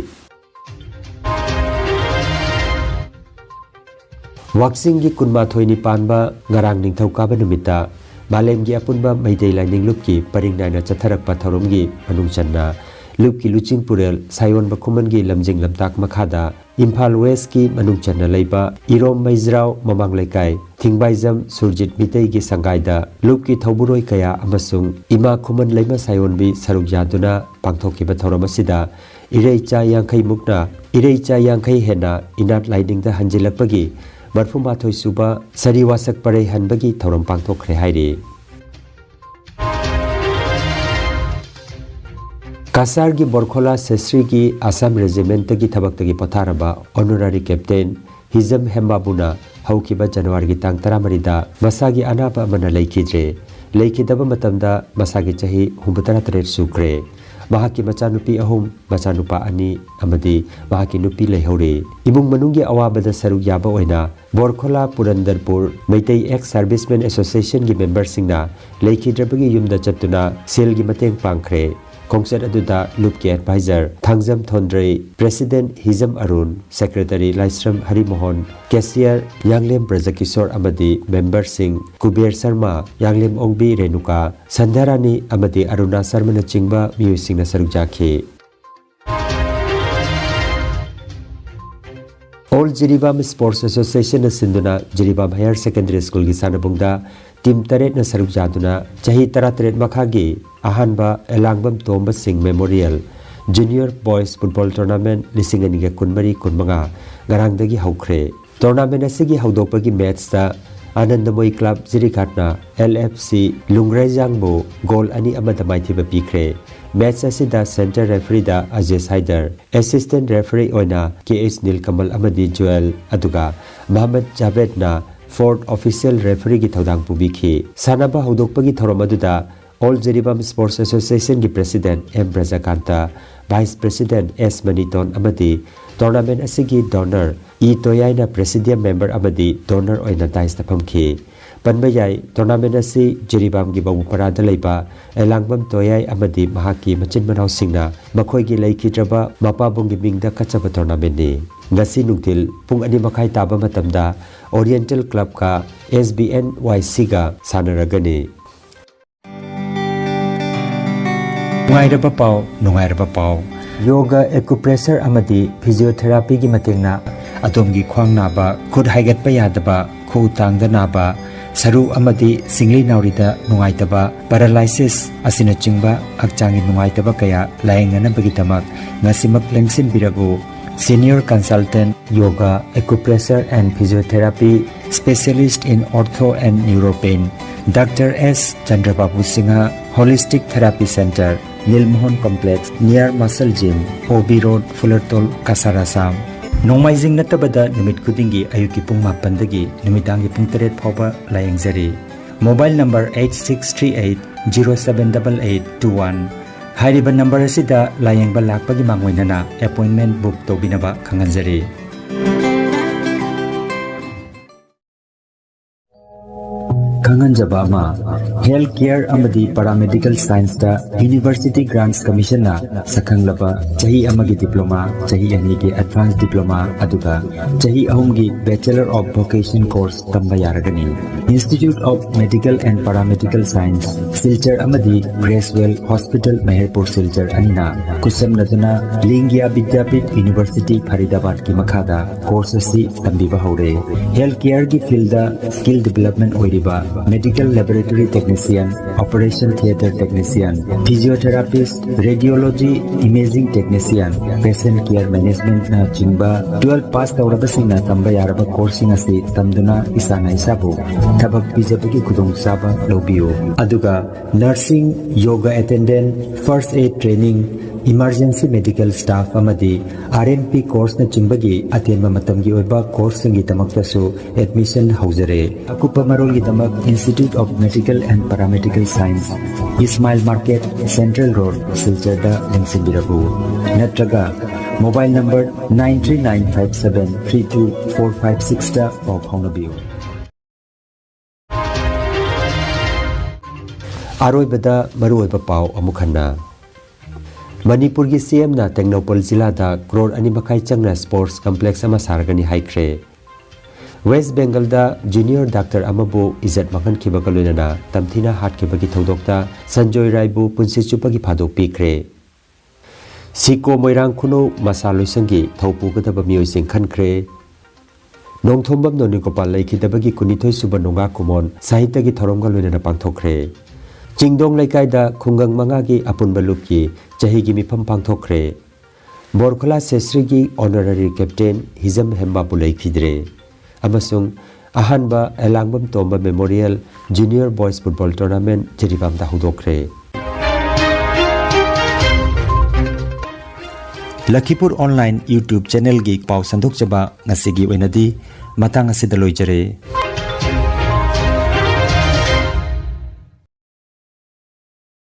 ꯋꯥꯛꯆꯤꯡꯒꯤ ꯀꯨꯟꯃꯥꯊꯣꯏꯅꯤ ꯄꯥꯟꯕ ꯉꯔꯥꯡ ꯅꯤꯡꯊꯧꯀꯥꯕ ꯅꯨꯃꯤꯠꯇ ꯃꯥꯂꯦꯝꯒꯤ ꯑꯄꯨꯟꯕ ꯃꯩꯇꯩ ꯂꯥꯏꯅꯤꯡ ꯂꯨꯞꯀꯤ ꯄꯔꯤꯡ ꯅꯥꯏꯅ ꯆꯠꯊꯔꯛꯄ ꯊꯧꯔꯝꯒꯤ ꯃꯅꯨꯡ ꯆꯟꯅ ꯂꯨꯞꯀꯤ ꯂꯨꯆꯤꯡ ꯄꯨꯔꯦꯜ ꯁꯥꯌꯣꯟꯕ ꯈꯨꯃꯟꯒꯤ ꯂꯝꯖꯤꯡ ꯂꯝꯇꯥꯛ ꯃꯈꯥꯗ ꯏꯝꯐꯥꯜ ꯋꯦꯁꯀꯤ ꯃꯅꯨꯡ ꯆꯟꯅ ꯂꯩꯕ ꯏꯔꯣꯝ ꯃꯩꯖ꯭ꯔꯥꯎ ꯃꯃꯥꯡ ꯂꯩꯀꯥꯏ ꯊꯤꯡꯕꯥꯏꯖꯝ ꯁꯨꯔꯖꯤꯠ ꯃꯤꯇꯩꯒꯤ ꯁꯪꯒꯥꯏꯗ ꯂꯨꯞꯀꯤ ꯊꯧꯕꯨꯔꯣꯏ ꯀꯌꯥ ꯑꯃꯁꯨꯡ ꯏꯃꯥ ꯈꯨꯃꯟ ꯂꯩꯃ ꯁꯥꯌꯣꯟꯕꯤ ꯁꯔꯨꯛ ꯌꯥꯗꯨꯅ ꯄꯥꯡꯊꯣꯛꯈꯤꯕ ꯊꯧꯔꯝ ꯑꯁꯤꯗ ꯏꯔꯩꯆꯥ ꯌꯥꯡꯈꯩ ꯃꯨꯛꯅ ꯏꯔꯩꯆꯥ ꯌꯥꯡꯈꯩ ꯍꯦꯟꯅ ꯏꯅꯥꯠ ꯂꯥꯏꯅꯤꯡꯗ ꯍꯟꯖꯤꯜꯂꯛꯄꯒꯤ ꯃꯔꯐꯨ ꯃꯥꯊꯣꯏ ꯁꯨꯕ ꯁꯔꯤ ꯋꯥꯁꯛ ꯄꯔꯩ ꯍꯟꯕꯒꯤ ꯊꯧꯔꯝ ꯄꯥꯡꯊꯣꯛꯈ꯭ꯔꯦ ꯍꯥꯏꯔꯤ꯫ ꯀꯁꯥꯔꯒꯤ ꯕꯣꯔꯈꯣꯂꯥ ꯁꯦꯁ꯭ꯔꯤꯒꯤ ꯑꯁꯥꯝ ꯔꯦꯖꯤꯃꯦꯟꯇꯒꯤ ꯊꯕꯛꯇꯒꯤ ꯄꯣꯊꯥꯔꯕ ꯑꯣꯅꯔꯥꯔꯤ ꯀꯦꯞꯇꯦꯟ ꯍꯤꯖꯝ ꯍꯦꯝꯕꯥꯕꯨꯅ ꯍꯧꯈꯤꯕ ꯖꯅꯋꯥꯔꯤꯒꯤ ꯇꯥꯡ ꯇꯔꯥꯃꯔꯤꯗ ꯃꯁꯥꯒꯤ ꯑꯅꯥꯕ ꯑꯃꯅ ꯂꯩꯈꯤꯗ꯭ꯔꯦ꯫ ꯂꯩꯈꯤꯗꯕ ꯃꯇꯝꯗ ꯃꯁꯥꯒꯤ ꯆꯍꯤ ꯍꯨꯝꯐꯨꯇꯔꯥ ꯇꯔꯦꯠ ꯁꯨꯈ꯭ꯔꯦ꯫ ꯃꯍꯥꯛꯀꯤ ꯃꯆꯥꯅꯨꯄꯤ ꯑꯍꯨꯝ, ꯃꯆꯥꯅꯨꯄꯥ ꯑꯅꯤ ꯑꯃꯗꯤ ꯃꯍꯥꯛꯀꯤ ꯅꯨꯄꯤ ꯂꯩꯍꯧꯔꯤ꯫ ꯏꯃꯨꯡ ꯃꯅꯨꯡꯒꯤ ꯑꯋꯥꯕꯗ ꯁꯔꯨꯛ ꯌꯥꯕ ꯑꯣꯏꯅ ꯕꯣꯔꯈꯣꯂꯥ ꯄꯨꯔꯟꯗꯔꯄꯨꯔ ꯃꯩꯇꯩ ꯑꯦꯛꯁ ꯁꯥꯔꯚꯤꯁꯃꯦꯟ ꯑꯦꯁꯣꯁꯤꯌꯦꯁꯟꯒꯤ ꯃꯦꯝꯕꯔꯁꯤꯡꯅ ꯂꯩꯈꯤꯗ꯭ꯔꯕꯒꯤ ꯌꯨꯝꯗ ꯆꯠꯇꯨꯅ ꯁꯦꯜꯒꯤ ꯃꯇꯦꯡ ꯄꯥꯡꯈ꯭ꯔꯦ꯫ ꯈꯣꯡꯆꯠ ꯑꯗꯨꯗ ꯂꯨꯞꯀꯤ ꯑꯦꯗꯚꯥꯏꯖꯔ ꯊꯥꯡꯖꯝ ꯊꯣꯟꯗ꯭ꯔꯩ, ꯄ꯭ꯔꯦꯁꯤꯗꯦꯟꯠ ꯍꯤꯖꯝ ꯑꯔꯨꯟ, ꯁꯦꯀ꯭ꯔꯦꯇꯔꯤ ꯂꯥꯏꯁ꯭ꯔꯝ ꯍꯔꯤꯃꯣꯍꯟ, ꯀꯦꯁꯤꯌꯔ ꯌꯥꯡꯂꯦꯝ ꯕ꯭ꯔꯖꯀꯤꯁꯣꯔ ꯑꯃꯗꯤ ꯃꯦꯝꯕꯔꯁꯤꯡ ꯀꯨꯕꯦꯔ ꯁꯔꯃ, ꯌꯥꯡꯂꯦꯝ ꯑꯣꯡꯕꯤ ꯔꯦꯅꯨꯀꯥ, ꯁꯟꯙ꯭ꯌꯥꯔꯥꯅꯤ ꯑꯃꯗꯤ ꯑꯔꯨꯅꯥ ꯁꯔꯃꯅꯆꯤꯡꯕ ꯃꯤꯑꯣꯏꯁꯤꯡꯅ ꯁꯔꯨꯛ ꯌꯥꯈꯤ꯫ ꯑꯣꯜ ꯖꯤꯔꯤꯕꯥꯝ ꯁ꯭ꯄꯣꯔꯠꯁ ꯑꯦꯁꯣꯁꯤꯌꯦꯁꯟꯅ ꯁꯤꯟꯗꯨꯅ ꯖꯤꯔꯤꯕꯥꯝ ꯍꯥꯌꯔ ꯁꯦꯀꯦꯟꯗꯔꯤ ꯁ꯭ꯀꯨꯜꯒꯤ ꯁꯥꯟꯅꯕꯨꯡꯗ ꯇꯤꯝ ꯇꯔꯦꯠꯅ ꯁꯔꯨꯛ ꯌꯥꯗꯨꯅ ꯆꯍꯤ ꯇꯔꯥꯇꯔꯦꯠ ꯃꯈꯥꯒꯤ ꯑꯍꯥꯟꯕ Elangbam Tomba Singh Memorial Junior Boys Football Tournament ꯂꯤꯁꯤꯡ ꯑꯅꯤꯒ ꯀꯨꯟꯃꯔꯤ ꯀꯨꯟꯃꯉꯥ ꯉꯔꯥꯡꯗꯒꯤ ꯍꯧꯈ꯭ꯔꯦ꯫ ꯇꯣꯔꯅꯥꯃꯦꯟꯠ ꯑꯁꯤꯒꯤ ꯍꯧꯗꯣꯛꯄꯒꯤ ꯃꯦꯆꯇ ꯑꯥꯅꯟꯗꯃꯣꯏ ꯀ꯭ꯂꯕ ꯖꯤꯔꯤꯘꯥꯠꯅ ꯑꯦꯜ ꯑꯦꯐ ꯁꯤ ꯂꯨꯡꯒ꯭ꯔꯩꯖꯥꯡꯕꯨ ꯒꯣꯜ ꯑꯅꯤ ꯑꯃꯗ ꯃꯥꯏꯊꯤꯕ ꯄꯤꯈ꯭ꯔꯦ꯫ ꯃꯦꯆ ꯑꯁꯤꯗ ꯁꯦꯟꯇꯔ ꯔꯦꯐꯔꯤꯗ ꯑꯖꯦꯁ ꯍꯥꯏꯗꯔ, ꯑꯦꯁꯤꯁꯇꯦꯟꯠ ꯔꯦꯐꯔꯤ ꯑꯣꯏꯅ ꯀꯦ ꯑꯦꯁ ꯅꯤꯜꯀꯃꯜ ꯑꯃꯗꯤ ꯖꯨꯑꯦꯜ, ꯑꯗꯨꯒ ꯃꯍꯃꯗ ꯖꯥꯕꯦꯗꯅ ꯐꯣꯔꯠ ꯑꯣꯐꯤꯁꯤꯌꯦꯜ ꯔꯦꯐꯔꯤꯒꯤ ꯊꯧꯗꯥꯡ ꯄꯨꯕꯤꯈꯤ꯫ ꯁꯥꯟꯅꯕ ꯍꯧꯗꯣꯛꯄꯒꯤ ꯊꯧꯔꯝ ꯑꯗꯨꯗ ꯑꯣꯜ ꯖꯤꯔꯤꯕꯥꯝ ꯁ꯭ꯄꯣꯔꯠꯁ ꯑꯦꯁꯣꯁꯤꯌꯦꯁꯟꯒꯤ president M Brajakanta, vice president S Maniton ꯑꯃꯗꯤ ꯇꯣꯔꯅꯥꯃꯦꯟꯠ ꯑꯁꯤꯒꯤ ꯗꯣꯅꯔ ꯏ ꯇꯣꯌꯥꯏꯅ ꯄ꯭ꯔꯦꯁꯤꯗꯤꯌꯝ ꯃꯦꯝꯕꯔ ꯑꯃꯗꯤ ꯗꯣꯅꯔ ꯑꯣꯏꯅ ꯗꯥꯏꯁꯇ ꯐꯝꯈꯤ꯫ ꯄꯟꯕ ꯌꯥꯏ, ꯇꯣꯔꯅꯥꯃꯦꯟ ꯑꯁꯤ ꯖꯤꯔꯤꯕꯥꯝꯒꯤ ꯕꯥꯕꯨꯄꯔꯥꯗ ꯂꯩꯕ ꯑꯦꯂꯥꯡꯕꯝ ꯇꯣꯌꯥꯏ ꯑꯃꯗꯤ ꯃꯍꯥꯛꯀꯤ ꯃꯆꯤꯟ ꯃꯅꯥꯎꯁꯤꯡꯅ ꯃꯈꯣꯏꯒꯤ ꯂꯩꯈꯤꯗ꯭ꯔꯕ ꯃꯄꯥꯕꯨꯡꯒꯤ ꯃꯤꯡꯗ ꯀꯠꯆꯕ ꯇꯣꯔꯅꯥꯃꯦꯟꯅꯤ꯫ ꯉꯁꯤ ꯅꯨꯡꯊꯤꯜ ꯄꯨꯡ ꯑꯅꯤ ꯃꯈꯥꯏ ꯇꯥꯕ ꯃꯇꯝꯗ ꯑꯣꯔꯤꯌꯦꯟꯇꯦꯜ ꯀ꯭ꯂꯕꯀ ꯑꯦꯁ ꯕꯤ ꯑꯦꯟ ꯋꯥꯏ ꯁꯤꯒ ꯁꯥꯟꯅꯔꯒꯅꯤ꯫ ꯅꯨꯡꯉꯥꯏꯔꯕ ꯄꯥꯎ, ꯅꯨꯡꯉꯥꯏꯔꯕ ꯄꯥꯎ꯫ ꯌꯣꯒ, ꯑꯦꯀꯨꯄ꯭ꯔꯦꯁꯔ ꯑꯃꯗꯤ ꯐꯤꯖꯤꯑꯣꯊꯦꯔꯥꯄꯤꯒꯤ ꯃꯇꯦꯡꯅ ꯑꯗꯣꯝꯒꯤ ꯈ꯭ꯋꯥꯡ ꯅꯥꯕ, ꯈꯨꯠ ꯍꯥꯏꯒꯠꯄ ꯌꯥꯗꯕ, ꯈꯨꯎ ꯇꯥꯡꯗ ꯅꯥꯕ, ꯁꯔꯨ ꯑꯃꯗꯤ ꯁꯤꯡꯂꯤ ꯅꯥꯎꯔꯤꯗ ꯅꯨꯡꯉꯥꯏꯇꯕ, ꯄꯦꯔꯥꯂꯥꯏꯁꯤꯁ ꯑꯁꯤꯅꯆꯤꯡꯕ ꯍꯛꯆꯥꯡꯒꯤ ꯅꯨꯡꯉꯥꯏꯇꯕ ꯀꯌꯥ ꯂꯥꯌꯦꯡꯅꯅꯕꯒꯤꯗꯃꯛ ꯉꯁꯤꯃꯛ ꯂꯦꯡꯁꯤꯟꯕꯤꯔꯕꯨ꯫ Senior Consultant Yoga, Acupressure and Physiotherapy, Specialist in Ortho and Neuropain, Doctor S Chandrababu Singha, Holistic Therapy Center, Nilmohan Complex, near Muscle Gym, O B Road, Fulertol, Cachar, Assam꯫ ꯅꯣꯡꯃꯥꯏꯖꯤꯡ ꯅꯠꯇꯕꯗ ꯅꯨꯃꯤꯠ ꯈꯨꯗꯤꯡꯒꯤ ꯑꯌꯨꯛꯀꯤ ꯄꯨꯡ ꯃꯥꯄꯟꯗꯒꯤ ꯅꯨꯃꯤꯗꯥꯡꯒꯤ ꯄꯨꯡ ꯇꯔꯦꯠ ꯐꯥꯎꯕ ꯂꯥꯌꯦꯡꯖꯔꯤ꯫ Mobile number eight six three eight zero seven double eight two one꯫ ꯍꯥꯏꯔꯤꯕ ꯅꯝꯕꯔ ꯑꯁꯤꯗ ꯂꯥꯌꯦꯡꯕ ꯂꯥꯛꯄꯒꯤ ꯃꯥꯡꯑꯣꯏꯅꯅ ꯑꯦꯄꯣꯏꯟꯃꯦꯟ ꯕꯨꯛ ꯇꯧꯕꯤꯅꯕ ꯈꯪꯍꯟꯖꯔꯤ꯫ ꯈꯪꯍꯟꯖꯕ ꯑꯃ, ꯍꯦꯜꯊ ꯀꯦꯌꯔ ꯑꯃꯗꯤ ꯄꯦꯔꯥꯃꯦꯗꯤꯀꯦꯜ ꯁꯥꯏꯟꯁꯇ ꯌꯨꯅꯤꯚꯔꯁꯤꯇꯤ ꯒ꯭ꯔꯥꯟꯠꯁ ꯀꯃꯤꯁꯟꯅ ꯁꯛꯈꯪꯂꯕ ꯆꯍꯤ ꯑꯃꯒꯤ ꯗꯤꯄ꯭ꯂꯣꯃꯥ, ꯆꯍꯤ ꯑꯅꯤꯒꯤ ꯑꯦꯗꯚꯥꯟꯁ ꯗꯤꯄ꯭ꯂꯣꯃꯥ, ꯑꯗꯨꯒ ꯆꯍꯤ ꯑꯍꯨꯝꯒꯤ ꯕꯦꯆꯂꯔ ꯑꯣꯐ ꯚꯣꯀꯦꯁꯟ ꯀꯣꯔꯁ ꯇꯝꯕ ꯌꯥꯔꯒꯅꯤ꯫ Institute of Medical and Paramedical Science, Silchar ꯑꯃꯗꯤ ꯒ꯭ꯔꯦꯁꯋꯦꯜ ꯍꯣꯁꯄꯤꯇꯥꯜ ꯃꯦꯍꯔꯄꯨꯔ ꯁꯤꯜꯆꯔ ꯑꯅꯤꯅ ꯈꯨꯠꯁꯝꯅꯗꯨꯅ ꯂꯤꯡꯒꯤꯌꯥ ꯕꯤꯗ꯭ꯌꯥꯄꯤꯊ ꯌꯨꯅꯤꯚꯔꯁꯤꯇꯤ ꯐꯔꯤꯗꯥꯕꯥꯗꯀꯤ ꯃꯈꯥꯗ ꯀꯣꯔꯁ ꯑꯁꯤ ꯇꯝꯕꯤꯕ ꯍꯧꯔꯦ꯫ ꯍꯦꯜꯊ ꯀꯦꯌꯔꯒꯤ ꯐꯤꯜꯗ ꯁ꯭ꯀꯤꯜ ꯗꯤꯚꯦꯂꯞꯃꯦꯟ ꯑꯣꯏꯔꯤꯕ medical laboratory technician, operation theatre technician, physiotherapist, radiology, imaging technician, patient care managementꯅ ꯆꯤꯡꯕ ꯇꯨꯋꯦꯜꯐ ꯄꯥꯁ ꯇꯧꯔꯕꯁꯤꯡꯅ ꯇꯝꯕ ꯌꯥꯔꯕ ꯀꯣꯔꯁꯁꯤꯡ ꯑꯁꯤ ꯇꯝꯗꯨꯅ ꯏꯁꯥꯅ ꯏꯁꯥꯕꯨ ꯊꯕꯛ ꯄꯤꯖꯕꯒꯤ ꯈꯨꯗꯣꯡꯆꯥꯕ ꯂꯧꯕꯤꯌꯨ꯫ ꯑꯗꯨꯒ nursing, yoga attendant, first aid training, emergency medical staff ꯑꯃꯗꯤ R M P ꯀꯣꯔꯁꯅꯆꯤꯡꯕꯒꯤ ꯑꯇꯦꯟꯕ ꯃꯇꯝꯒꯤ ꯑꯣꯏꯕ ꯀꯣꯔꯁꯁꯤꯡꯒꯤꯗꯃꯛꯇꯁꯨ ꯑꯦꯗꯃꯤꯁꯟ ꯍꯧꯖꯔꯦ꯫ ꯑꯀꯨꯞꯄ ꯃꯔꯣꯜꯒꯤꯗꯃꯛ Institute of Medical and Paramedical Science, Ismail Market, Central Road, ꯁꯤꯜꯆꯔꯗ ꯂꯦꯡꯁꯤꯟꯕꯤꯔꯛꯎ꯫ ꯅꯠꯇ꯭ꯔꯒ mobile number nine three nine five seven three two four five sixꯇ ꯄꯥꯎ ꯐꯥꯎꯅꯕꯤꯌꯨ꯫ ꯑꯔꯣꯏꯕꯗ ꯃꯔꯨꯑꯣꯏꯕ ꯄꯥꯎ ꯑꯃꯨꯛ ꯍꯟꯅ꯫ ꯃꯅꯤꯄꯨꯔꯒꯤ ꯁꯤ ꯑꯦꯝꯅ ꯇꯦꯡꯅꯧꯄꯜ ꯖꯤꯂꯥꯗ ꯀ꯭ꯔꯣꯔ ꯑꯅꯤ ꯃꯈꯥꯏ ꯆꯪꯅ ꯁ꯭ꯄꯣꯔꯠꯁ ꯀꯝꯄ꯭ꯂꯦꯛꯁ ꯑꯃ ꯁꯥꯔꯒꯅꯤ ꯍꯥꯏꯈ꯭ꯔꯦ꯫ ꯋꯦꯁ ꯕꯦꯡꯒꯜꯗ ꯖꯨꯅꯤꯌꯔ ꯗꯥꯛꯇꯔ ꯑꯃꯕꯨ ꯏꯖꯠ ꯃꯥꯡꯍꯟꯈꯤꯕꯒ ꯂꯣꯏꯅꯅ ꯇꯝꯊꯤꯅ ꯍꯥꯠꯈꯤꯕꯒꯤ ꯊꯧꯗꯣꯛꯇ ꯁꯟꯖꯣꯏ ꯔꯥꯏꯕꯨ ꯄꯨꯟꯁꯤ ꯆꯨꯞꯄꯒꯤ ꯐꯥꯗꯣꯛ ꯄꯤꯈ꯭ꯔꯦ꯫ ꯁꯤꯀꯣ ꯃꯣꯏꯔꯥꯡ ꯈꯨꯅꯧ ꯃꯁꯥ ꯂꯣꯏꯁꯪꯒꯤ ꯊꯧ ꯄꯨꯒꯗꯕ ꯃꯤꯑꯣꯏꯁꯤꯡ ꯈꯟꯈ꯭ꯔꯦ꯫ ꯅꯣꯡꯊꯣꯝꯕꯝ ꯅꯣꯅꯤꯒꯣꯄꯥꯜ ꯂꯩꯈꯤꯗꯕꯒꯤ ꯀꯨꯟꯅꯤꯊꯣꯏ ꯁꯨꯕ ꯅꯣꯡꯉꯥ ꯀꯨꯃꯣꯟ ꯁꯥꯍꯤꯇ꯭ꯌꯒꯤ ꯊꯧꯔꯝꯒ ꯂꯣꯏꯅꯅ ꯄꯥꯡꯊꯣꯛꯈ꯭ꯔꯦ꯫ ꯆꯤꯡꯗꯣꯡ ꯂꯩꯀꯥꯏꯗ ꯈꯨꯡꯒꯪ ꯃꯉꯥꯒꯤ ꯑꯄꯨꯟꯕ ꯂꯨꯞꯀꯤ ꯆꯍꯤꯒꯤ ꯃꯤꯐꯝ ꯄꯥꯡꯊꯣꯛꯈ꯭ꯔꯦ꯫ ꯕꯣꯔꯈꯨꯂꯥ ꯁꯦꯁ꯭ꯔꯤꯒꯤ ꯑꯣꯅꯔꯔꯤ ꯀꯦꯞꯇꯦꯟ ꯍꯤꯖꯝ ꯍꯦꯝꯕꯥꯕꯨ ꯂꯩꯈꯤꯗ꯭ꯔꯦ꯫ ꯑꯃꯁꯨꯡ ꯑꯍꯥꯟꯕ Elangbam Tomba Memorial Junior Boys Football Tournament ꯖꯤꯔꯤꯕꯥꯝꯗ ꯍꯧꯗꯣꯛꯈ꯭ꯔꯦ꯫ ꯂꯈꯤꯄꯨꯔ ꯑꯣꯟꯂꯥꯏꯟ YouTube ꯆꯦꯅꯦꯜꯒꯤ ꯄꯥꯎ ꯁꯟꯗꯣꯛꯆꯕ ꯉꯁꯤꯒꯤ ꯑꯣꯏꯅꯗꯤ ꯃꯇꯥꯡ ꯑꯁꯤꯗ ꯂꯣꯏꯖꯔꯦ꯫